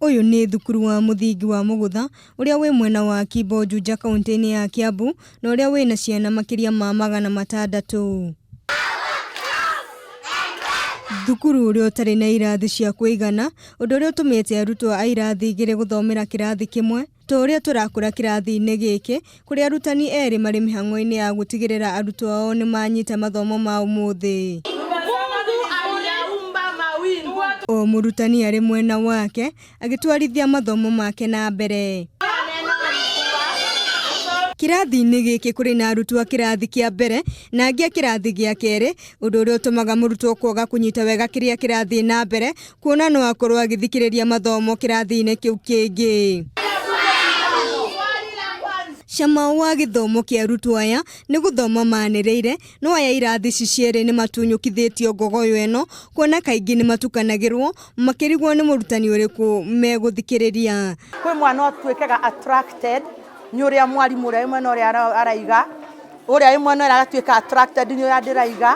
Ũyũ nĩ thukuru wa mũthingi wa Mũgũtha ũrĩa wĩ mwena wa Kimbo Juja kauntĩ-inĩ ya Kiambu na ũrĩa wĩna ciana makĩria ma 600. Thukuru ũrĩa ũtarĩ na irathi cia kũigana, ũndũ ũrĩa ũtũmĩte arutwo a irathi igĩrĩ gũthomera kĩrathi kĩmwe, ta ũrĩa tũrakora kĩrathi-inĩ gĩkĩ, kũrĩa arutani erĩ marĩ mĩhang'o-inĩ ya gũtigĩrĩra arutwo ao nĩ manyita mathomo ma ũmũthĩ. O mũrutani arĩ mwena wake agĩtwarithia mathomo make na mbere. Kĩrathi-inĩ gĩkĩ kũrĩ na arutwo a kĩrathi kĩa mbere na angĩ a kĩrathi gĩa kerĩ, ũndũ ũrĩa ũtũmaga mũrutwo kwaga kũnyita wega kĩrĩa kĩrathiĩ na mbere, kuona no akorwo agĩthikĩrĩria mathomo kĩrathi-inĩ kĩu kĩngĩ. Cama wa gĩthomo kĩa arutwo aya nĩ gũthoma manĩrĩire, no aya irathi ici cierĩ nĩ matunyũkithĩtio ngogoyo ĩno, kuona kaingĩ nĩ matukanagĩrwo makĩrigwo nĩ mũrutani ũrĩkũ megũthikĩrĩria. Kwĩ mwana ũtuĩkaga attracted nĩ ũrĩa mwarimũ ũrĩa wĩ mwena ũrĩa araiga, ũrĩa wĩ mwena ũrĩa agatuĩka attracted nĩ ũrĩa ndĩraiga,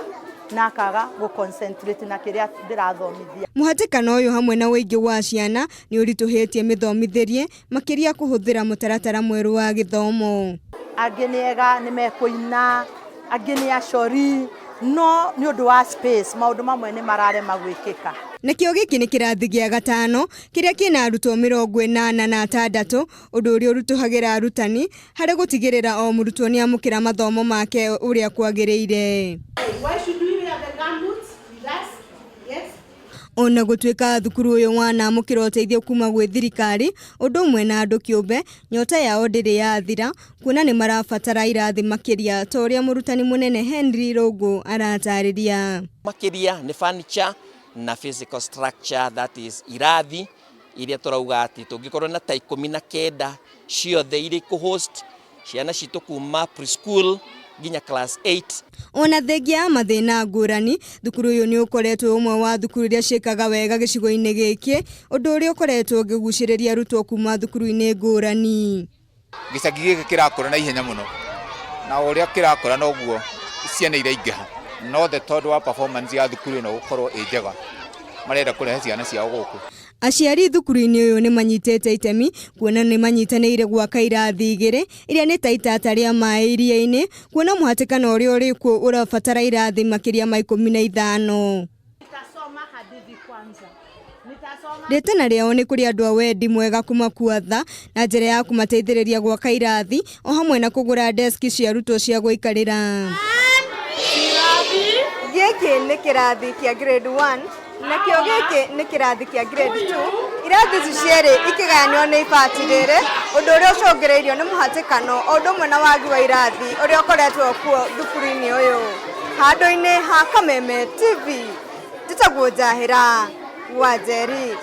na akaga gũ concentrate na kĩrĩa ndĩrathomithia. Mũhatĩkano ũyũ hamwe na ũingĩ wa ciana nĩ ũritũhĩtie mĩthomithĩrie, makĩria kũhũthĩra mũtaratara mwerũ wa gĩthomo. Angĩ nĩ ega nĩ mekũina, angĩ nĩ acori, no nĩ ũndũ wa space maũndũ mamwe nĩ mararema gwĩkĩka. Nakĩo gĩkĩ nĩ kĩrathi gĩa gatano kĩrĩa kĩna arutwo 86, ũndũ ũrĩa ũritũhagĩra arutani harĩ gũtigĩrĩra o mũrutwo nĩ amũkĩra mathomo make ũrĩa kwagĩrĩire. Ona gũtuĩka thukuru ũyũ wanamũkĩra ũteithio kuma gwĩ thirikari ũndũ ũmwe na andũ kĩũmbe, nyota yao ndĩrĩ yathira kuona nĩ marabatara irathi makĩria ta ũrĩa mũrutani mũnene Henry Rũngũ aratarĩria. Makĩria nĩ furniture na physical structure, that is irathi iria tũrauga atĩ tũngĩkorwo na ta 19 ciothe irĩ kũ host ciana citũ kuma preschool nginya class 8. Ona thengia ya mathĩna ngũrani, thukuru ũyũ nĩ ũkoretwo ũmwe wa thukuru iria ciĩkaga wega gĩcigo-inĩ gĩkĩ, ũndũ ũrĩa ũkoretwo ũkĩgucĩrĩria arutwo kuma thukuru-inĩ ngũrani. Gĩcagi gĩkĩ kĩrakũra na ihenya mũno, na o ũrĩa kĩrakũra noguo ciana iraingĩha, no the tondũ wa performance ya thukuru ĩno gũkorwo ĩ njega, marenda kũrehe ciana ciao gũkũ. Aciari thukuru-inĩ ũyũ nĩ manyitĩte itemi kuona nĩ manyitanĩire gwaka irathi igĩrĩ iria nĩ ta itata rĩa maĩ iria-inĩ, kuona mũhatĩkano ũrĩa ũrĩ kuo ũrabatara irathi makĩria ma 15. Rĩtana rĩao nĩ kũrĩ andũ a wendi mwega kũmakua tha na njĩra ya kũmateithĩrĩria gwaka irathi o hamwe na kũgũra deski cia arutwo cia gũikarĩra. Gĩkĩ nĩ kĩrathi kĩa grade 1 nakĩo gĩkĩ nĩ kĩrathi kĩa grade 2. Irathi ici cierĩ ikĩgayanio nĩ ibati rĩrĩ, ũndũ ũrĩa ũcũngĩrĩirio nĩ mũhatĩkano o ũndũ ũmwe na wagi wa irathi ũrĩa ũkoretwo kuo thukuru-inĩ ũyũ. Handũ-inĩ ha Kameme TV, njĩtagwo Njahĩra wa Njeri.